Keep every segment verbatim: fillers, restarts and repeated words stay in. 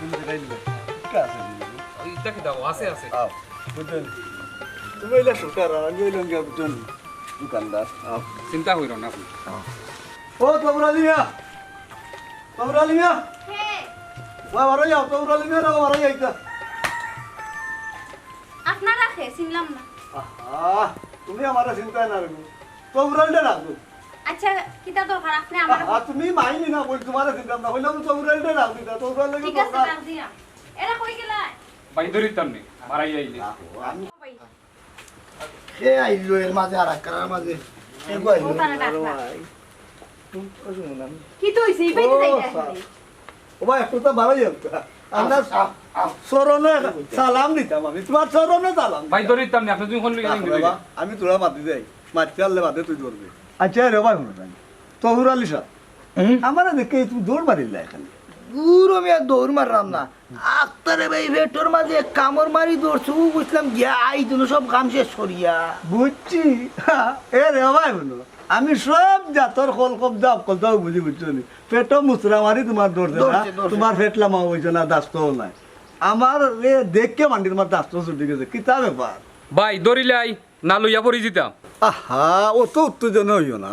তুমি দেখাই দিবে। ঠিক আছে। ইটা কিতা? আছে, আছে। আও, বুঝছইন? তুমি অইলা সুতার, আর আমি অইলাম গিয়া, বুঝছইন, দোকানদার। আও। চিন্তা করিও না আপনে। আও। ও, তবুর আলী মিয়া। তবুর আলী মিয়া। কে? বাবা, বারো যাও, তবুর আলী মিয়া, বাবা, বারো যাইতা। আপনারা কে? চিনলাম না। আহা, তুমি আমারে চিনতায় না রে। তবুর আলীরে ডাক দেও। আচ্ছা, কিতা দরকার আপনে আমার? আহা, তুমি মাইনি না বল, তোমারে চিনতাম না। কইলাম তবুর আলীরে ডাক দিতা, তবুর আলী লাগি ঠিক আছে, দরকার। ডাক দিয়া। এরা কই গেলা? ভাই, ধরিতাম নি, মারাই আইলে। আহো, আমি কে আইলো এর মাঝে, আর একটার মাঝে? কে গো আইলো? ও তারা ডাকলা। কি তো হইছে? এই বাইতে ও, যাইতে স্যার। আসলে। ও ভাই, একটু তো বাড়াই যাও। আমরা আও, আও, আও। চরণে সালাম দিতাম আমি, তোমার চরণে সালাম ভাই, দিতাম। ধরিতাম নি, আপনে তুমি ফোন লিখে রাখ দিন, রে ধরে বা, দিন। আমি তোরা মাতি যাই, মাতি আনলে বাদে তুই ধরবি। আচ্ছা রে ভাই, হুনো তাই। তহুর আলী সাহেব, হুম? আমারে দেখে তুমি দৌড় মারিলা এখানে। দূর আমি আর দৌড় মারলাম না। আক্তারে ভাই পেটর মাঝে এক কামড় মারি ধরছে, ও বুঝলাম গিয়া আই দিন সব কাম শেষ করিয়া। বুঝছি। এ রে ভাই, হুনো, আমি সব জাতর কল কবজা, কলতাও বুঝি, বুঝছো নি? পেটো মুচরা মারি তোমার ধরছে না, ধরছে, ধরছে। তোমার পেট লামাও হইছে না, দাস্তও নাই। আমার এ দেখে মান্ডি তোমার দাস্ত ছুটি গেছে, কিতা ব্যাপার? ভাই, ধরিলাই, না লইয়া পড়ি যিতাম। আহা, অত উত্তেজনা হইও না।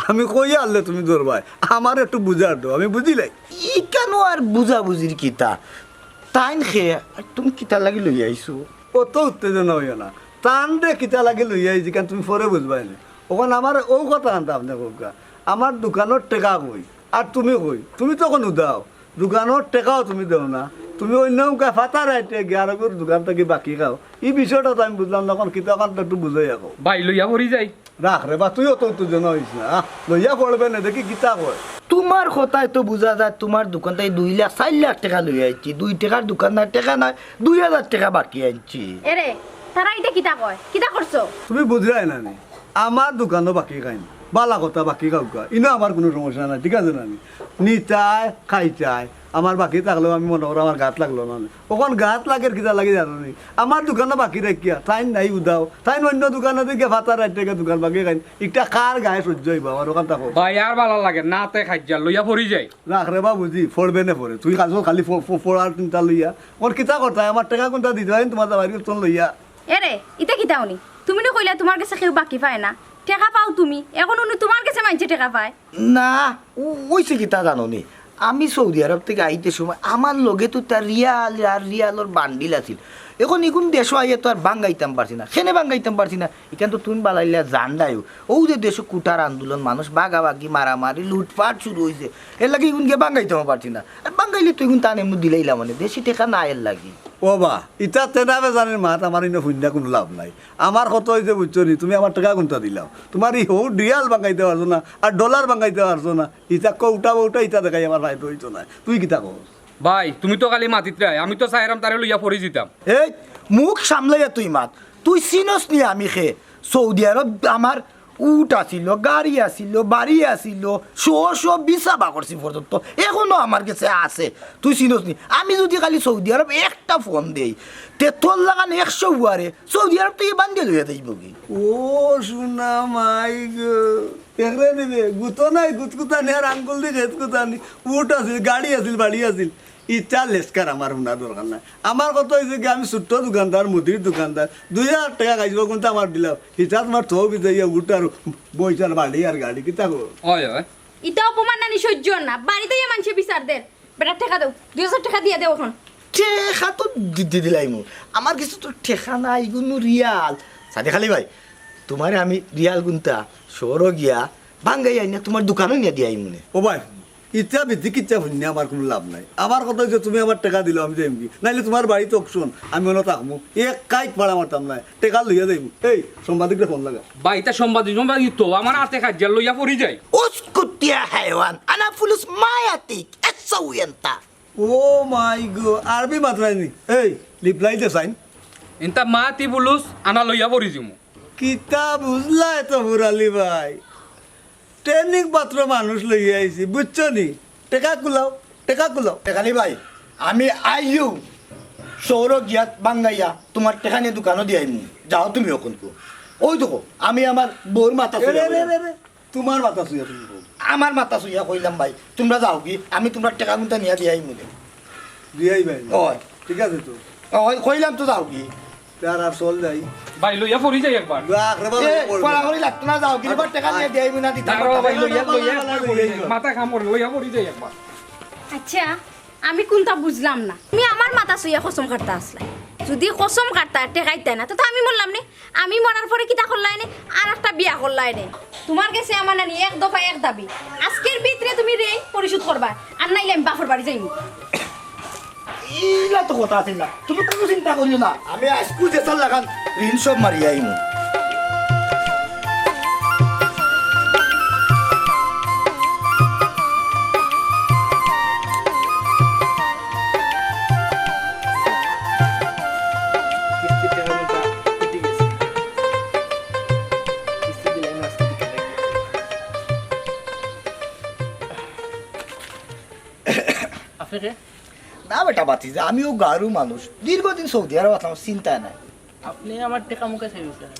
আমি কইয়া আনলে তুমি ধরবায়। আমার একটু বুঝার দেও, আমি বুঝিলাই। ইখানো আর বুঝাবুঝির কিতা? তাইন কে, আর তুমি কিতা লাগি লইয়া আইছো? অত উত্তেজনা হইও না। তানরে কিতা লাগি লইয়া আইছি, কারণ তুমি পরে বুঝবায় না। অখন আমার অউ কথা আনতে আপনে কউক্কা। আমার দোকানর টেকা কই? আর তুমি কই? তুমি তো অখন উধাও। দোকানর টেকাও তুমি দেও না। তুমি অইন্য উকা ফাতা রাইতে গিয়া আরোগর দোকান থাকি বাকি খাও। ই বিষয়টা তো আমি বুঝলাম না, অখন কিতা অখান তো একটু বুঝাইয়া কও। ভাই, লইয়া পড়ি যাই। রাখ রে বা, তুই অত উত্তেজনা হইস না, আহ, লইয়া পড়বে না, দেখি কিতা কয়। তোমার কথায় তো বুঝা যায়, তোমার দোকান থাকি দুই লাখ, চাইর লাখ টেকা লইয়া আইছি, দুই টেকার দোকান নাই, টেকা নাই, দুই হাজার টেকা বাকি আনছি। এরে, তারা ইটা কিতা কয়? কিতা করছো? তুমি বুঝরায় না নি? আমার দোকানো বাকি খাইন, বালা কথা বাকি খাউক্কা, ইনো আমার কুনু সমস্যা নাই, ঠিক আছে না নি? নিতায়, খাইতায়, আমার বাকি থাকলেও আমি মনো করি আমার গাত লাগলো না নি। অখন গাত লাগের কিতা লাগি জানো নি? আমার দোকানো বাকি রাখিয়া, তাইন নাই উধাও, তাইন অইন্য দোকানো দি গিয়া ফাতা রাইতে গিয়া দোকান বাকি খাইন, ইটা কার গায়ে সহ্য অইবো আমার অখান থাকো? ভাই, আর বালা লাগে না, তে খাইজ্জা লইয়া পড়ি যাই। রাখ রে বাবুজি, পড়বে নে পরে। তুই খালি, খালি ফ-, ফ-, পড়ার চিন্তা লইয়া। অখন কিতা করতায়? আমার টেকা কুনটা দিতায় তোমার জামাইর গেছ থনে লইয়া? এরে, ইতা কিতা হুনি? তুমি না কইলা তোমার গেছে কেউ বাকি পায় না। টেকা পাও তুমি। অখন হুনি তোমার গেছে মাইনষে টেকা পায়। না, ও-, অইছে কিতা জানো নি? আমি সৌদি আরব থাকি আইতে সময় আমার লগে তো তার রিয়াল আর রিয়ালর বান্ডিল আছিল। অখন ইগুন দেশো আইয়া তো আর ভাঙ্গাইতাম পারছি না। কেনে ভাঙ্গাইতাম পারছি না? ইখান তো তুমি বালাইলা জানলায়ও। অউ যে দেশো কুটার আন্দোলন, মানুষ ভাগাভাগি, মারামারি, লুটপাট শুরু অইছে। এরলাগি ইগুন গিয়া ভাঙ্গাইতামও পারছি না। আর ভাঙ্গাইলে তো ইগুন তান এমনে দিলাইলাম মানে, দেশি টেকা না এরলাগি। ও বা, ইতা তেনা বেজানের মাত আমার ইনো হুনিয়া কুনু লাভ নাই। আমার কথা অইছে, বুঝছো নি, তুমি আমার টেকা কুনটা দিলাও। তোমার ই হউ রিয়াল ভাঙ্গাইতে পারছো না, আর ডলার ভাঙ্গাইতে পারছো না। ইতা কউটা বউটা ইতা দেখাই আমার ফায়দা অইতো না। তুই কিতা কস? ভাই, তুমি তো খালি মাতিতরায়, আমি তো চাইরাম তারে লইয়া পড়ি যিতাম। এই, মুখ সামলাইয়া তুই মাত। তুই চিনস নি আমি কে? সৌদি আরব আমার উট আছিল, গাড়ি আছিল, বাড়ি আছিল, শ শ ভিসা বার করছি পর্যন্ত, অখনো আমার গেছে আছে। তুই চিনস নি? আমি যুদি খালি সৌদি আরব একটা ফোন দেই, তে তোর লাখান একশো উয়ারে সৌদি আরব থাকি বান্দিয়া লইয়া যাইবোগি। ও সোনা মাই গো, দেখরে নিবে, গুতো নাই, গুতকুতানি আর আঙ্গুল দি খেত কুতানি, উট আছিল, গাড়ি আছিল, বাড়ি আছিল। ইতা লেসকার আমার হুনার দরকার নাই। আমার কথা অইছে কি, আমি ছোট্ট দোকানদার, মুদির দোকানদার, দুই হাজার টেকা খাইছো, কুনটা আমার দিলাও। হিতা তোমার থো বিজাইয়া উট আর বইছার বাড়ি আর গাড়ি, কিতা গো? অয়, অয়। ইতা অপমান নানি সহ্য অর না। বাড়িত আইয়া মানষে বিচার দের। বেটা, টেকা দেও, দুই হাজার টেকা দিয়া দেও অখন। টেকা তো দি-, দি-, দিলাইমু। আমার গেছে তো টেকা নাই, ইগুনু রিয়াল। সাদেক আলী ভাই, তোমারে আমি রিয়াল গুনতা শহরো গিয়া ভাঙ্গাই আইনা তোমার দোকানো নিয়া দিয়া আইমুনে। ও ভাই, ইতা বিধি কিচ্ছা হুনিয়া আমার কুনু লাভ নাই। আমার কথা অইছে, তুমি আমার টেকা দিলাও, আমি যাইমুগি। নাইলে তোমার বাড়িত auction, আমি অনো থাকমু। এক কাইক ভাড়া মারতাম নায়, টেকা লইয়া যাইমু। এই, সাংবাদিকরে ফোন লাগা। ভাই, ইতা সাংবাদিক, সাংবাদিক তো, আমার আতে কাজিয়া লইয়া পড়ি যাই। উসকুত ইয়া হায়ওয়ান, আনা ফুলুস মায়াতিক, এসা উয়ান্তা। ও মাই গো, আরবি মাতরায়নি। এই, reply দে চাইন। ইনতা মাতি বুলুস, আনা লইয়া পড়ি যিমু। কিতা বুঝলায় তহুর আলী ভাই? Training পাত্র মানুষ লইয়া আইছি, বুঝছো নি? টেকা কুলাও, টেকা কুলাও। টেকা নি ভাই, আমি আইয়ু শহরো গিয়া বাঙ্গাইয়া তোমার টেকা নিয়া দোকানো দিয়া আইমু। যাও তুমি অখনকু। ওই দেখো, আমি আমার বউর মাথা এ রে রে রে রে, তোমার মাথা ছুইয়া তুমি বউ। আমার মাথা ছুইয়া কইলাম ভাই, তোমরা যাওগি, আমি তোমরা টেকা কুনতা নিয়া দিয়া আইমু নে। দিয়াই ভাই। ওই। ঠিক আছে তো। ওই, কইলাম তো যাওগি। তে আর, আর চল যাই। ভাই, লইয়া পড়ি যাই একবার। বাহ রে বাবা, এ, পড়বো। পড়াপড়ি লাগতো না, যাওগি। এবার টেকা নিয়া দিয়াই না দিতাম। দাঁড়াও ভাই, লইয়া, লইয়া, লইয়া, লইয়া, লইয়া। মাথা কাম করে, লইয়া পড়ি যাই একবার। আচ্ছা, আমি কুনতা বুঝলাম না। তুমি আমার মাথা ছুইয়া কসম কাটতা আছলায়। যুদি কসম কাটতা, টেকা দিতায় না, তে তো আমি মরলাম নে। আমি মরার পরে কিতা করলায় নে? আর একটা বিয়া করলায় নে। তুমার গেছে আমার নানি এক দফা এক দাবি, আজকের ভিতরে তুমি ঋণ পরিশোধ করবায়, আর নাইলে আমি বাপর বাড়ি যাইমু। ইলা তো কথা আছিল না, তুমি কুনু চিন্তা করিও না, আমি আইজকু যেছার লাখান ঋণ সব মারিয়া আইমু। আপনি কে? না বেটা ভাতিজা, আমি অউ গাঁওর মানুষ, দীর্ঘদিন সৌদি আরব আছলাম, চিন্তা নাই। আপনি আমার টেকা মুখা চাইবেন কেনে?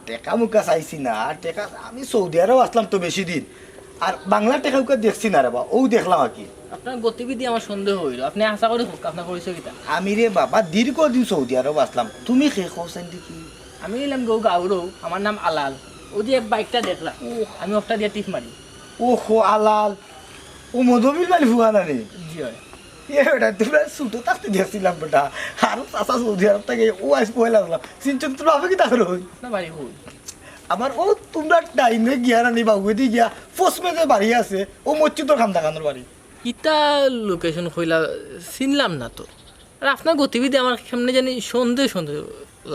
টেকা মুখা চাইছি না, আর টেকা, আমি সৌদি আরব আছলাম তো বেশি দিন, আর বাংলা টেকা উকা দেখছি না রে বা, অউ দেখলাম আর কি। আপনার গতিবিধি আমার সন্দেহ অইলো, আপনি আশা করি হোক, আপনার পরিচয় কিতা? আমি রে বাবা দীর্ঘদিন সৌদি আরব আছলাম, তুমি কে কও চাইন দেখি? আমি অইলাম গো গাঁওর, আমার নাম আলাল, অউ যে বাইকটা দেখলা, আমি ওটা দিয়া টিপ মারি। ওহো আলাল, অউ মধুবিল বাড়ির ফুয়া না নি? জি অয়। এ বেটা, তুমরারে ছুটো থাকতে দেখছিলাম বেটা। আর চাচা সৌদি আরব থাকি, অউ আইজ পয়লা দেখলাম। চিনছো নি, তুমার বাপে কিতা করইন? না বাড়ি কই? আমার অউ তুমরার টাইমে গিয়া না নি বা, অউ দি গিয়া, ফসমে যে বাড়ি আছে, অউ মসজিদর কান্দাখানর বাড়ি। ইতা লোকেশন কইলা, চিনলাম না তো। আর আপনার গতিবিধি আমার কেমনে জানি সন্দেহ সন্দেহ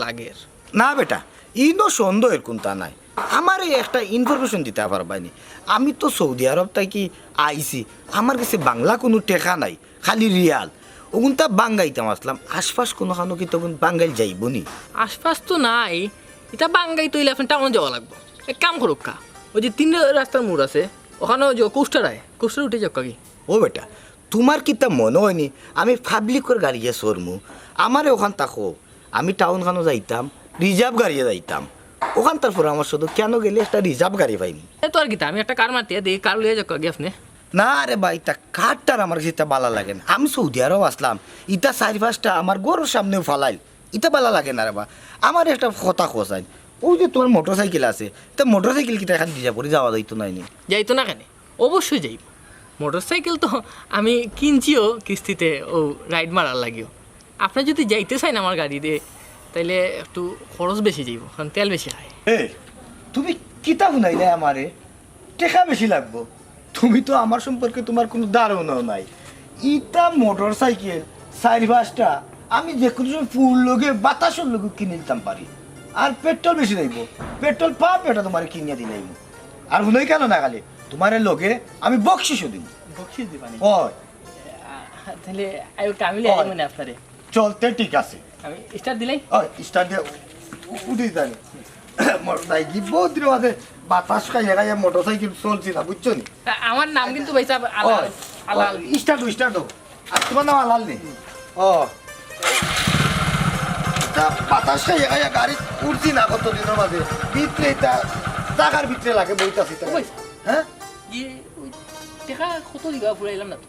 লাগের। না বেটা, ইনো সন্দেহর কুনতা নাই। আমারে একটা ইনফরমেশন দিতা পারবায়নি? আমি তো সৌদি আরব থাকি আইছি, আমার গেছে বাংলা কুনু টেকা নাই, খালি রিয়াল। অগুনতা বাঙ্গাইতাম আছলাম, আশপাশ কুনুখানো কিতা অগুন বাঙ্গাইল যাইবো নি? আশপাশ তো নাই, ইতা বাঙ্গাইতে অইলে আপনে টাউনো যাওয়া লাগবো। এক কাম করউক্কা, অউ যে তিন রাস্তার মোড় আছে, অখানো যে কোস্টার আয়, কোস্টার উঠি যাউক্কা গি। ও বেটা, তুমার কিতা মনো অয়নি আমি পাবলিকর গাড়িয়ে চড়মু? আমারে অখান থাকো, আমি টাউনখানো যাইতাম, রিজার্ভ গাড়িয়ে যাইতাম। অখানতার পরামর্শ দেও, কেনো গেলে একটা রিজার্ভ গাড়ি পাইমু। এ তো আর কিতা, আমি একটা কার মাতিয়া দেই, কার লইয়া যাউক্কা গি আপনে। না রে বা, ইতা কার টার আমার গেছে ইতা বালা লাগে না। আমি সৌদি আরব আছলাম, ইতা চাইর পাঁচটা আমার ঘরর সামনেও ফালাইল, ইতা বালা লাগে না রে বা। আমারে একটা কথা কও চাইন, অউ যে তুমার মোটরসাইকেল আছে, তে মোটরসাইকেল কিতা অখান রিজার্ভ করি যাওয়া যাইতো নায় নি? যাইতো না কেনে? অবশ্যই যাইবো। মোটরসাইকেল তো আমি কিনছিও কিস্তিতে, অউ রাইড মারার লাগিও। আপনে যুদি যাইতে চাইন আমার গাড়িতে, তাইলে একটু খরচ বেশি যাইবো, কারণ তেল বেশি খায়। এ, তুমি কিতা হুনাইলায় আমারে? টেকা বেশি লাগবো? তুমি তো আমার সম্পর্কে তুমার কুনু ধারণাও নাই। ইতা মোটরসাইকেল চাইর পাঁচটা আমি যেকুনু সময় ফুর লগে বাতাসর লগে কিনিলতাম পারি। আর পেট্রোল বেশি যাইবো, পেট্রোল পাম্প একটা তুমারে কিনিয়া দিলাইমু। আর হুনোই কেনো না খালি, তুমারে লগে আমি বকশিসও দিমু। বকশিস দিবা নি? অয়। আ, তাইলে আইও, আমি লইয়া অয়। আইমু নে আপনারে। চলতে ঠিক আছে। আমি স্টার্ট দিলাই? অয়, স্টার্ট দিয়া উ-, উঠি যানি। মোর ভাই কি বউত দিন বাদে বাতাস খাইয়া খাইয়া মোটরসাইকেল চলছি না, বুঝছো নি? তা আমার নাম কিন্তু ভাই সাহেব আলাল, অয়, আলাল। অয়, স্টার্ট দেও, স্টার্ট দেও। আর তুমার নাম আলাল নি? ও। তা বাতাস খাইয়া খাইয়া গাড়ি উঠছি না কত দিনর মাঝে। ভিতরে ইতা, জাগার ভিতরে লাগে, বইতাছি তো। ও ভাই। হ্যাঁ? ইয়ে, ওই টেকা কত দিবা, ফুরাইলাম না তো।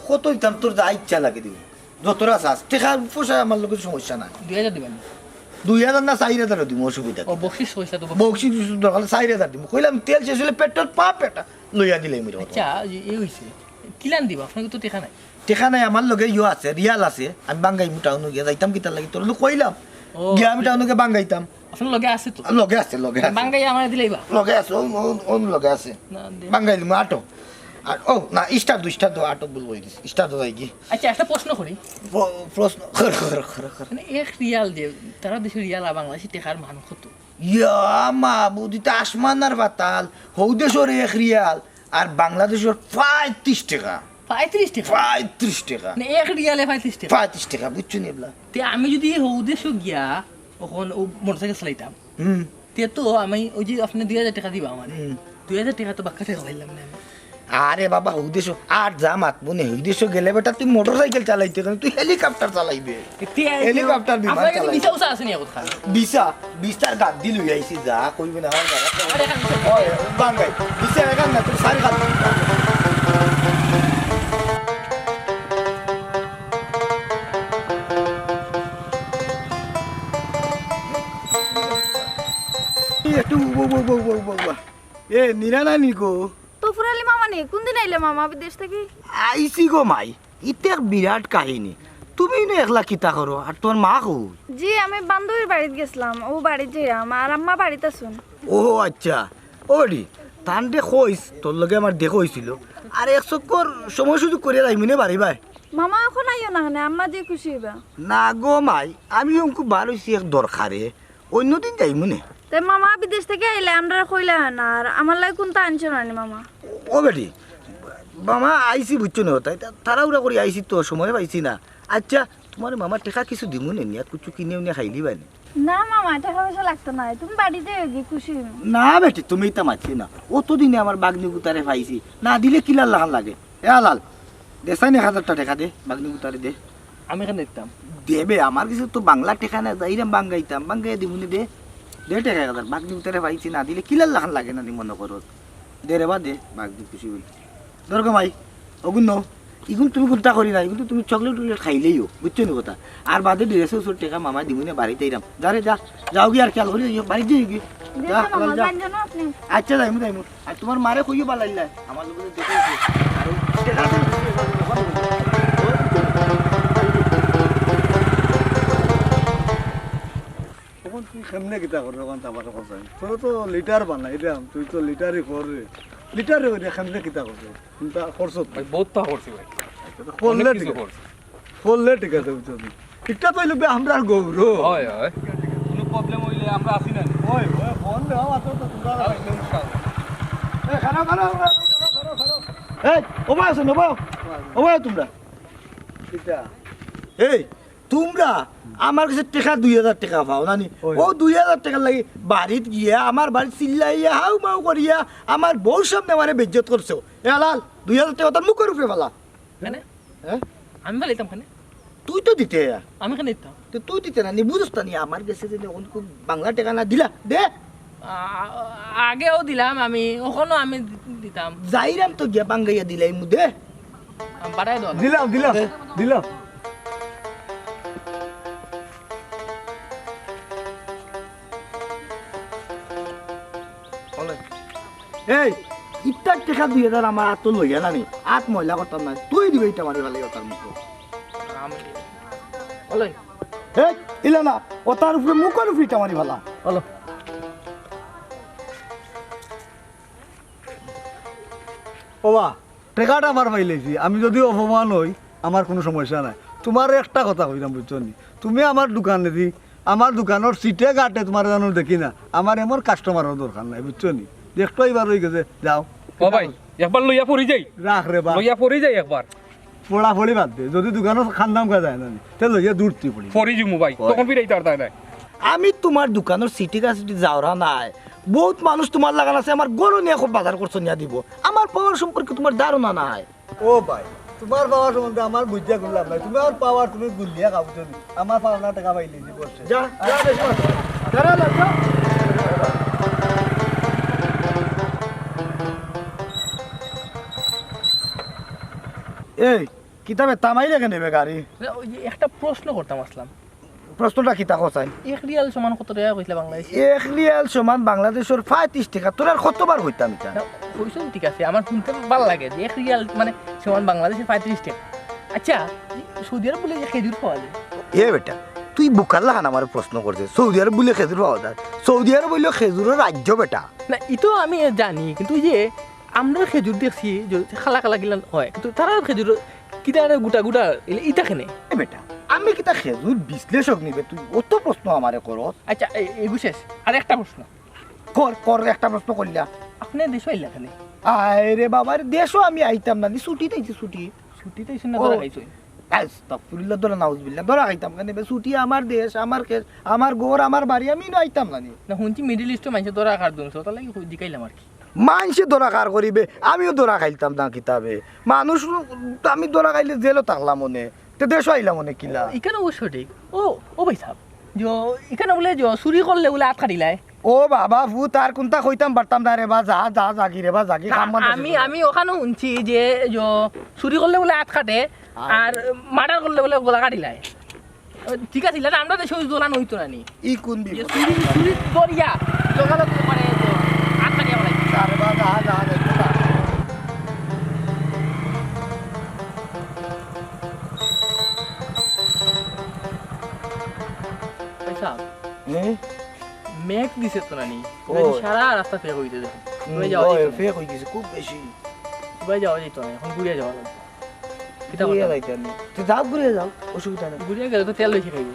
কত দিতাম, তোর যা ইচ্ছা লাগে দিমু। যতটা চাস। টেকা পয়সা আমার লগে সমস্যা নাই। দুই হাজার দিবা নি? দুই হাজার না, চাইর হাজারও দিমু, অসুবিধা কি? ও, বকশিস পয়সা তো বকশিস। বকশিস টকশিস দরকার, চাইর হাজার দিমু। কইলাম, তেল শেষ অইলে পেট্রোল পাম্প একটা লইয়া দিলাইমু রে। আচ্ছা, এই, এই অইছে। কিলান দিবা? আপনার তো টেকা নাই। টেকা নাই, আমার লগে ইয়ো আছে, রিয়াল আছে। আমি বাঙ্গাইমু টাউনো গিয়া, যাইতাম কিতার লাগি? তোর লগে কইলাম। ও। গিয়া আমি টাউনো গিয়া বাঙ্গাইতাম। আপনার লগে আছে তো? লগে আছে, লগে আছে। বাঙ্গাই আমারে দিলাইবা? লগে আছে, অউ, অউ, অউ লগে আছে। না, দে। বাঙ্গাই দিমু, আটো। আর, ও, না, স্টার্ট দেও, স্টার্ট দেও, আটো ভুল অই গেছে। স্টার্ট দেও, যাই কি? আচ্ছা, একটা প্রশ্ন করি। প্র-, প্রশ্ন, কর, কর, কর, কর। মানে, এক রিয়াল যে, তারা দেশর রিয়াল আর বাংলাদেশি টেকার মান কত? ইয়া মাবুদ, ইতা আসমান আর পাতাল। হউ দেশর এক রিয়াল আর বাংলাদেশর পঁয়ত্রিশ টেকা। পঁয়ত্রিশ টেকা? পঁয়ত্রিশ টেকা। মানে, এক রিয়ালে পঁয়ত্রিশ টেকা? পঁয়ত্রিশ টেকা, বুঝছো নি এবলা? তে আমি যুদি হউ দেশো গিয়া অখন অউ মোটরসাইকেল চালাইতাম, হুম। তে তো আমি ওই যে আপনে দুই হাজার টেকা দিবা আমারে। হুম। দুই হাজার টেকা তো বাক্কা টেকা পাইলাম না আমি। আরে বাবা, হউ দেশো আর যা মাতমু নে, হউ দেশো গেলে বেটা তুই মোটরসাইকেল চালাইতে কেনে, তুই হেলিকপ্টার চালাইবে। তে হেলিকপ্টার, বিমান আপনার কাছে চালাইবে। ভিসা উসা আছে নি এখন? ভিসা, ভিসার গাদ্দি লই আইছি, যা কইবে না আমার জাগা। আরে, এখান থেকে। ওই, বাঙ্গাই। ভিসা এখান না, তুই সারি খাবি। নিরা নানি গো। তফুর আলী মামা নি? কুনদিন আইলা মামা বিদেশ থাকি? আইছি গো মাই, ইতা এক বিরাট কাহিনী। তুমি ইনো একলা কিতা করো, আর তুমার মা কই? জি, আমি বান্ধবীর বাড়িত গেছলাম, অউ বাড়িত যাইরাম, আর আম্মা বাড়িত আছইন। ও আচ্ছা, ও বেটি, তানরে কইস তোর লগে আমার দেখা অইছিল, আর এক চক্কর সময় সুযোগ করিয়া যাইমুনে বাড়ি বায়। মামা, অখন আইও না কেনে, আম্মা যে খুশি অইবা। না গো মাই, আমি অংকু বার অইছি এক দরকারে, অইন্যদিন যাইমুনে। তে মামা বিদেশ থাকি আইলে আমরারে কইলা না, আর আমার লাগি কুন্তা আনছো না নি মামা? ও বেটি, মামা আইছি বুঝছো নি, তাই তা-, তাড়াহুড়া করি আইছি তো, সময় পাইছি না। আচ্ছা, তুমারে মামা টেকা কিছু দিমুনে, নিয়া কুচু কিনিয়া উনিয়া খাইলিবায় নে। না মামা, টেকা পয়সা লাগতো নায়, তুমি বাড়িত যাইওগি, খুশি অইমু। না বেটি, তুমি ইতা মাতিও না, অতদিনে আমার বাগনি গুতারে পাইছি, না দিলে কিলার লাখান লাগে। এ আলাল, দে চাইন এক হাজারটা টেকা দে, বাগনি গুতারে দে। আমি কেনে দিতাম? দে বে, আমার গেছে তো বাংলা টেকা নাই, যাইরাম বাঙ্গাইতাম, বাঙ্গাইয়া দিমুনে দে। দে টেকা এক হাজার, বাগনি গুতারে পাইছি, না দিলে কিলার লাখান লাগে না নি মনো করো। দে রে বা দে, বাগনি খুশি অইল। ধর গো মাই, অগুন নও, ইগুন তুমি কুন্তা করি না, ইগুন তো তুমি চকলেট টকলেট খাইলাইও, বুঝছো নি কথা? আর বাদে ড্রেসর উসর টেকা মামায় দিমুনে বাড়িত আইরাম। যা রে যা, যাওগি আর খেয়াল করি যাইও, বাড়িত যাইওগি। যা, দেখো মামা, যা। জান জানো আপনি? আচ্ছা, যাইমু, যাইমু। আর তুমার মারে কইও বালাইল্লা, আমার লগে দেখা অইছে। আর ওই দেখা আছে। অখন তুই কেমনে কিতা করবে, অখন তো আমার কথা। তোর তো লিডার বানাইলাম, তুই তো লিডারই কর রে। লিডারে অইলে কেমনে কিতা করবে? কুন্তা করছত? ভাই, বহুত তা করছি ভাই। করলে অনেক ঠিক কিছু আছে। করছি। করলে ঠিক আছে, বুঝছো নি? ইটা তো অইলো বে আমরার গৌরব। হয়, হয়। কোনো প্রবলেম অইলে আমরা আছি না নি? ওই, ওই, ফোন দেওয়া মাত্র তো তোমরা এই, খাড়া, খাড়া, খাড়া, খাড়া, খাড়া। এই, ও ভাই আছো না, ও ভাই? ও ভাই তোমরা? কিতা? এই, তুমরা আমার গেছে টেকা দুই হাজার টেকা পাও না নি? ওই। অউ দুই হাজার টেকার লাগি বাড়িত গিয়া, আমার বাড়িত চিল্লাইয়া, হাউ মাউ করিয়া, আমার বউর সামনে আমারে বেইজ্জত করছো। এ আলাল, দুই হাজার টেকা অতার মুখর উপরে ফালা। কেনে? হ্যাঁ? আমি ফালাইতাম কেনে? তুই তো দিতে। আমি কেনে দিতাম? তে তুই দিতে না নি, বুঝস না নি, আমার গেছে যে অখন খুব বাংলা টেকা না দিলা, দে। আ-, আগেও দিলাম আমি, অখনো আমি দি-, দিতাম। যাইরাম তো গিয়া বাঙ্গাইয়া দিলাইমু, দে। আমি পাঠাই দাও। দিলাম, দিলাম, দে। দিলাম। এই, ইতা টেকা দুই হাজার আমার আতো লইয়া না নি, আত ময়লা করতাম না, তুই দিবে ইটা মারি ফালাই অতার মুখো। আমি, ওলাই। এই, ইলা না, অতার উপরে মুখর উপরে ইটা মারি ফালা। ওলা। ও বা, টেকাটা আমার পাইলাইছি, আমি যদি অপমান অই, আমার কুনু সমস্যা নাই। তুমারে একটা কথা কইরাম, বুঝছো নি? তুমি আমার দোকানেদি, আমার দোকানর সিটে ঘাটে তুমারে যেন দেখি না, আমার এমন কাস্টমারর দরকার নাই, বুঝছো নি? দেখতো এবার অই গেছে, যাও। ও ভাই, একবার লইয়া পড়ি যাই। রাখ রে বা। লইয়া পড়ি যাই একবার। পড়াপড়ি বাদ দে, যদি দোকানো খান্দাম খা যায় না নি, তে লইয়া দূর তুই পড়ি। পড়ি যিমু ভাই, ওই। তখন ফিরাইতে আর তাই নাই। আমি তুমার দোকানর সিটি কাসিটি যাওরা নায়। বউত মানুষ তুমার লাখান আছে, আমার গরু নিয়া খুব বাজার করছো নিয়া দিব। আমার পাওয়ার সম্পর্কে তুমার ধারণা নাই। ও ভাই, তুমার পাওয়ার সম্বন্ধে আমার বুঝিয়া কুনু লাভ নাই। তুমার পাওয়ার তুমি গুলিয়া খাও তুমি। আমার পাওনা টেকা পাইলে দিব। যা, যা, বেশ মাত। দাঁড়া, দাঁড়া, যা। এই, কিতাবে তামাই রেখে নেবে গাড়ি? না, ওই যে একটা প্রশ্ন করতাম আসলাম। প্রশ্নটা কিতা কছাইন? এক রিয়াল সমান কত টাকা কইছিলা বাংলাদেশে? এক রিয়াল সমান বাংলাদেশর পঁয়ত্রিশ টেকা। তোর আর কতবার কইতাম ইটা? না, কইছো ঠিক আছে, আমার হুনতে ভালা লাগে যে এক রিয়াল মানে সমান বাংলাদেশে পঁয়ত্রিশ টেকা। আচ্ছা, সৌদি আরব বুলে যে খেজুর পাওয়া যায়। এ বেটা, তুই বুকার লাখান আমারে প্রশ্ন করছে, সৌদি আরব বুলে খেজুর পাওয়া যায়? সৌদি আরব অইলো খেজুরর রাজ্য বেটা। না, ই তো আমি জানি, কিন্তু ওই যে আমরা খেজুর দেখছি যে কালা কালা গিলান হয়, কিন্তু তারা খেজুর কিতা আরে গোটা গোটা ইলে ইতা কেনে? এ বেটা, আমি কিতা খেজুর বিশ্লেষক নি বে, তুই অত প্রশ্ন আমারে করস? আচ্ছা, এ-, এগু শেষ। আর একটা প্রশ্ন। কর, কর, একটা প্রশ্ন করলা। আপনে দেশো আইলা কেনে? আয় রে বাবা রে, দেশো আমি আইতাম না নি, ছুটিত আইছি, ছুটি। ছুটিত আইছইন না, ও। ধরা খাইছইন? আস্তাগফিরুল্লাহ, ধরা নাউজুবিল্লাহ, ধরা খাইতাম কেনে বে? ছুটি আমার দেশ, আমার খেত, আমার ঘর, আমার বাড়ি, আমি ইনো আইতাম না নি। না, হুনছি Middle East-ও মানষে ধরা খার দুনছে, অতার লাগি জিকাইলাম আর কি। মানষে ধরা খার করি বে, আমিও ধরা খাইলতাম না কিতাবে। মানুষ, আমি ধরা খাইলে জেলো থাকলাম অনে, তে দেশো আইলাম অনে কিলা? ইখান অবশ্য ঠিক। ও, ও ভাই সাহেব, যে ইখান বুলে যে চুরি করলে বুলে আত কাটিলায়। ও বাবা, ভূত আর কুনতা কইতাম পারতাম না রে বা, যা, যা, জাগি রে বা, জাগি, না, কাম বন্ধ আমি, শেষ। আমি অখানও হুনছি যে, যে চুরি করলে বুলে আত কাটে, আর আর murder করলে বুলে গলা কাটিলায়। ঠিক আছে, ইলা আমরা দেশো ওই দোলান অইতো না নি। ই কুন যে বিপদ? চুরি, চুরি ধরিয়া, জগালো করে পারে, তো, আত কাটিয়া বলাই। আরে বাবা, না, না, না, একটু না। আচ্ছা, মেঘ দিছে তো নানি? ও। সারা রাস্তা ফেক অইছে দেখো। হুম, ওই যাওয়া যাইতো না। ফেক অই গেছে খুব বেশি। ওই যাওয়া যাইতো না, এখন ঘুরিয়া যাওয়া লাগবো। কিতা ঘুরিয়া করতাম? যাইতে আমি। তুই যাও, ঘুরিয়া যাও, অসুবিধা নাই। ঘুরিয়া গেলে তো তেল বেশি খাইবো।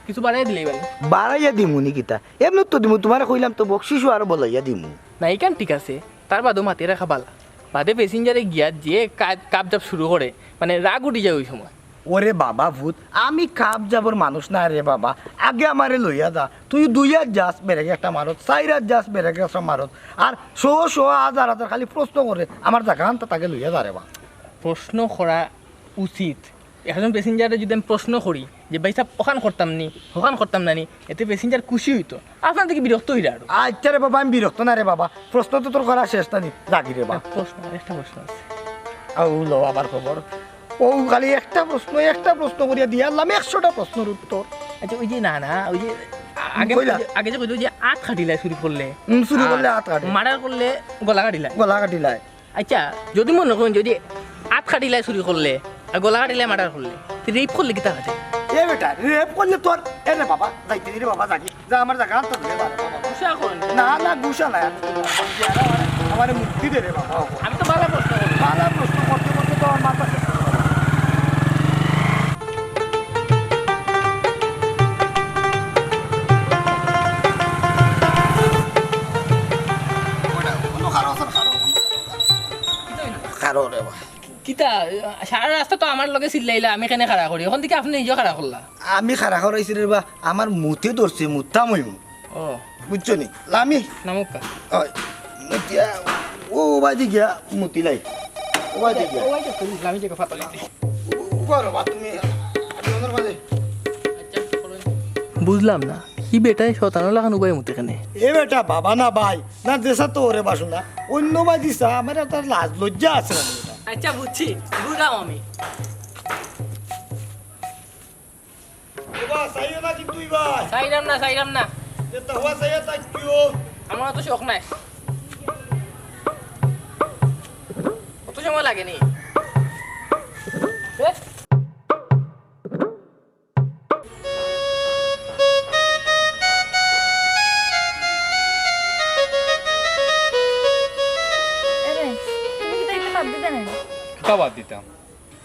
কিছু বাড়াই দিলেই বানি। বাড়াইয়া দিমু নি কিতা? এমনি তো দিমু, তোমারে কইলাম তো বকশিসও আরো বলাইয়া দিমু। না, ইখান ঠিক আছে। তার বাদেও মাতে রাখা বালা। বাদে passenger-এ গিয়া যে কা-, কাবজাব শুরু করে, মানে রাগ উঠি যায় ওই সময়। ওরে বাবা ভূত, আমি কাবজাবর মানুষ না রে বাবা। আগে আমারে লইয়া যা। তুই দুই হাত যাস, বেরেক একটা মারত, চাইর হাত যাস, বেরেক একটা মারত। আর শো শো হাজার হাজার খালি প্রশ্ন করে, আমার জাগা আনতা তাকে লইয়া যা রে বা। প্রশ্ন করা উচিত। একজন passenger-রে যদি আমি প্রশ্ন করি যে, "ভাই সাহেব, ওখান করতাম নি, ওখান করতাম না নি?" এতে passenger খুশি অইতো। আপনার থেকে বিরক্ত অইরা আরো। আচ্ছা রে বাবা, আমি বিরক্ত না রে বাবা। প্রশ্ন তো তোর করা শেষ না নি, রাগি রে বা। প্রশ্ন, একটা প্রশ্ন আছে। আউ লো আবার খবর। ও খালি একটা প্রশ্ন, একটা প্রশ্ন করিয়া দিয়া আনলাম একশোটা প্রশ্নর উত্তর। আচ্ছা, ওই যে না, না, ওই যে আ-, আগে কইলা? ওই যে, আগে যে কইলো যে আত কাটিলায় চুরি করলে। হুম, চুরি করলে আর আত কাটে। Murder করলে গলা কাটিলায়। গলা কাটিলায়। আচ্ছা, যদি মনে করইন যদি আত কাটিলায় চুরি করলে, আর গলা কাটিলায় murder করলে, তে rape করলে কিতা কাটে? এ বেটা, rape করলে তোর, এ রে বাবা, যাইতে দে রে বাবা, যাগি। যা, আমার জাগা আনতে দে রে বাবা। গুসা করইন। না, না, গুসা নাই, আমি তো না, আমারে মুক্তি দে রে বাবা। আমি তো বালা প্রশ্ন করছি। বালা প্রশ্ন করতে করতে তো আমার মাথা শেষ অই গেল। খারো রে বা। কিতা, সারা রাস্তা তো আমার লগে চিল্লাইলা, আমি কেনে খাড়া করি? অখন দেখি আপনে নিজেও খাড়া করলা। আমি খাড়া করাইছি রে বা, আমার মুতে ধরছে, মুততাম অইমু। ও। বুঝছো নি? লামি। নামুক্কা। ওই, মুতিয়া, ও, ও বাদি গিয়া, মুতিলাই। ও বাদি গিয়া। ও বাদি গিয়া, লামি জাগা ফাতালাই। ও, ও বারো বা তুমি, আমি ওনার মাঝে। বুঝলাম না, ই বেটায় শয়তানর লাখান উবায় মুতে কেনে? এ বেটা, বাবা না ভাই, না দেশা তো ওরে বাসু না, অন্য বাদি চা, আমার একটা লাজ লজ্জা আছে না বেটা। আচ্ছা, বুঝছি, বুঝলাম আমি। এবার চাইও না কিন্তু এবার। চাইলাম না, চাইলাম না। যে তাহুয়া চাইয়া তাই কিও। আমার তো শখ নাই। কত সময় লাগে নি? এ? এরে, তুমি কিতা ইতা বাদ দিতা না? কিতা বাদ দিতাম?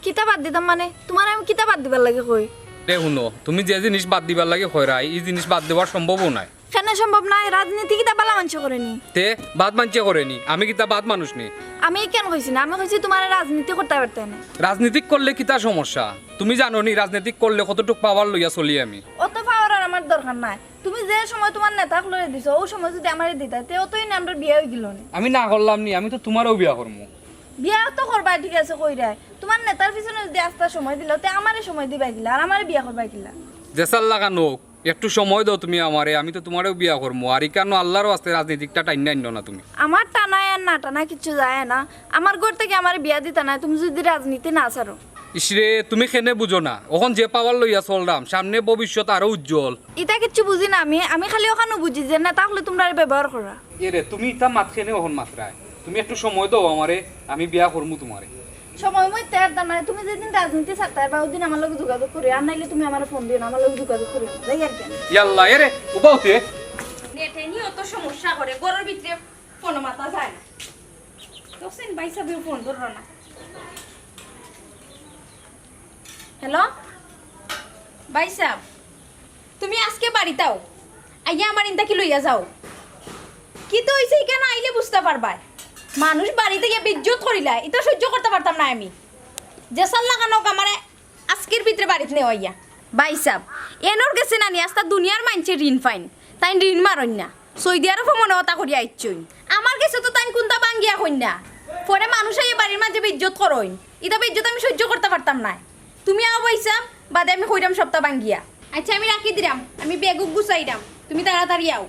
কিতা বাদ দিতাম মানে? তুমারে আমি কিতা বাদ দিবার লাগি কই? দে হুনো, তুমি যে জিনিস বাদ দিবার লাগি কইরায়, ই জিনিস বাদ দেওয়ার সম্ভবও নায়। কেনে সম্ভব নায়? রাজনীতি কিতা বালা মানষে করে নি? তে বাদ মানষে করে নি? আমি কিতা বাদ মানুষ নি? আমি কেনে কইছি না? আমি কইছি তুমারে রাজনীতি করতায় পারতায় না। রাজনীতি করলে কিতা সমস্যা? তুমি জানো নি রাজনীতি করলে কতটুক power লইয়া চলি আমি? অত power আর আমার দরকার নাই। তুমি যে সময় তুমার নেতা অকলরে দিছো, অউ সময় যদি আমারে দিতায়, তে অতই না আমরার বিয়া অই গেলো নে। আমি না করলাম নি, আমি তো তুমারেও বিয়া করমু। বিয়া তো করবায়, ঠিক আছে, কইরায়। তুমার নেতার পিছনে যদি আস্তা সময় দিলাও, তে আমারে সময় দিবায় কিলা, আর আমারে বিয়া করবায় কিলা? যেছার লাখান অউক, একটু সময় দেও তুমি আমারে, আমি তো তুমারেও বিয়া করমু। আর ইকানো আল্লার ওয়াস্তে রাজনীতিকটা টাইন্না আইন্নো না তুমি। আমার টানায় আর না টানায় কিচ্ছু যায় না। আমার ঘর থাকি আমারে বিয়া দিতা নায়, তুমি যদি রাজনীতি না ছাড়ো। ইশরে, তুমি কেনে বুঝো না? অখন যে power লইয়া চলরাম, সামনে ভবিষ্যৎ আরো উজ্জ্বল। ইতা কিচ্ছু বুঝি না আমি, আমি খালি অখানউ বুঝি যে নেতা অকলে তুমরারে ব্যবহার করা। এরে, তুমি ইতা মাত কেনে অখন মাতরায়? তুমি একটু সময় দেও আমারে, আমি বিয়া করমু তুমারে। সময় মইতে আর দা নাই, তুমি যেদিন রাজনীতি ছাড়তায় বা অউদিন আমার লগে যোগাযোগ করিও, আর নাইলে তুমি আমারে ফোন দিও না, আমার লগে যোগাযোগ করিও না। যাই আর কি। ইয়াল্লা, এরে, উবাও তে। নেটে নি অত সমস্যা করে, ঘরর ভিতরে ফোনো মাতা যায় না। দেখছইন ভাইসাবে ফোন ধররা না। হ্যালো, ভাইসাব, তুমি আজকে বাড়িত আও, আইয়া আমার ইন থাকি লইয়া যাও। কিতা অইছে ইখানো আইলে বুঝতা পারবায়। মানুষ বাড়িত গিয়া বেইজ্জত করিলায়, ইতা সইজ্য করতা পারতাম নায় আমি। যেছার লাখান অউক আমারে আজকের ভিতরে বাড়িত নেও আইয়া। ভাইসাব, এনর গেছে নানি আস্তা দুনিয়ার মাইনষে ঋণ পাইন, তাইন ঋণ মারইন না। সৌদি আরবো মনো অতা করিয়া আইচ্ছইন। আমার গেছে তো তাইন কুন্তা ভাঙ্গিয়া কইন না। পরে মানুষ আইয়া বাড়ির মাঝে বেইজ্জত করইন। ইতা বেইজ্জত আমি সইজ্য করতা পারতাম নায়। তুমি আও ভাইসাব, বাদে আমি কইরাম সবতা ভাঙ্গিয়া। আইচ্ছা, আমি রাখি দিরাম, আমি ব্যাগ গুছাইরাম, তুমি তাড়াতাড়ি আও।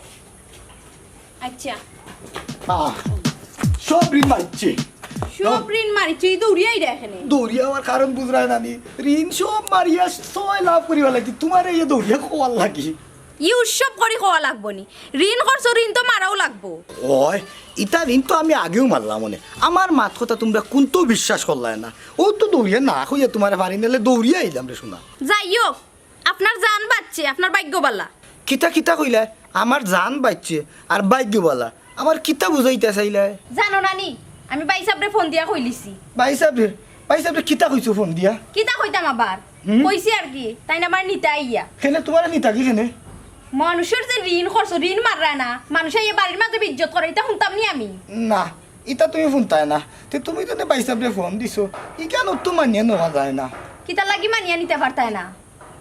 আইচ্ছা। আহ, সব ঋণ মারিচ্ছি। সব ঋণ মারিচ্ছি, এই দৌড়িয়া আইরা এখানে। দৌড়িয়া আওয়ার কারণ বুঝরায় নানি? ঋণ সব মারিয়া সয় লাভ করিবার লাগি, তুমারে ইয়ে দৌড়িয়া কওয়ার লাগি। ই উৎসব করি কওয়া লাগবো নি? ঋণ করছো, ঋণ তো মারাও লাগবো। ওই, ইতা ঋণ তো আমি আগেও মারলাম অনে। আমার মাত কথা তুমরা কুন্তা বিশ্বাস করলায় না। অউ তো দৌড়িয়া না কইয়া তুমারে পারি নাইলে দৌড়িয়া আইলাম রে সোনা। যাই হোক, আপনার জান বাঁচছে, আপনার ভাগ্য বালা। কিতা কিতা কইলায়? আমার জান বাঁচছে আর ভাগ্য বালা। আমার কিতা বুঝাইতা চাইলায়? জানো না নি, আমি ভাইসাবরে ফোন দিয়া কইলিছি। ভাইসাবরে, ভাইসাবরে কিতা কইছো ফোন দিয়া? কিতা কইতাম আবার? হুম? কইছি আর কি, তাইন আমারে নিতা আইয়া। কেনে তুমারে নিতা কি কেনে? মানুষর যে ঋণ করছো, ঋণ মাররায় না, মানুষে আইয়া বাড়ির মাঝে বেইজ্জত করে, ইতা হুনতাম নি আমি। না, ইতা তুমি হুনতায় না। তে তুমি তো নে ভাইসাবরে ফোন দিছো, ইখান তো মানিয়া নেওয়া যায় না। কিতার লাগি মানিয়া নিতা পারতায় না?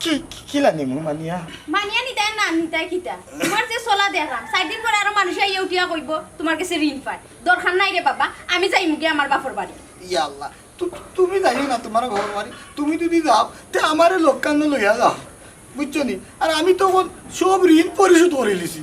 কি, কি, কিলা নিমু মানিয়া? মানিয়া নিতায় না, নিতায় কিতা? তুমার যে চলা দেখলাম, চাইর দিন পরে আরো মানুষে আইয়া উঠিয়া কইবো, তুমার গেছে ঋণ পায়। দরকার নাই রে বাবা, আমি যাইমুগি আমার বাপর বাড়ি। ইয়া আল্লাহ, তু-, তুমি যাইও না তুমার বাপর বাড়ি। তুমি যুদি যাও, তে আমারে লগে লইয়া যাও, বুঝছো নি? আর আমি তখন সব ঋণ পরিশোধ করিলিছি।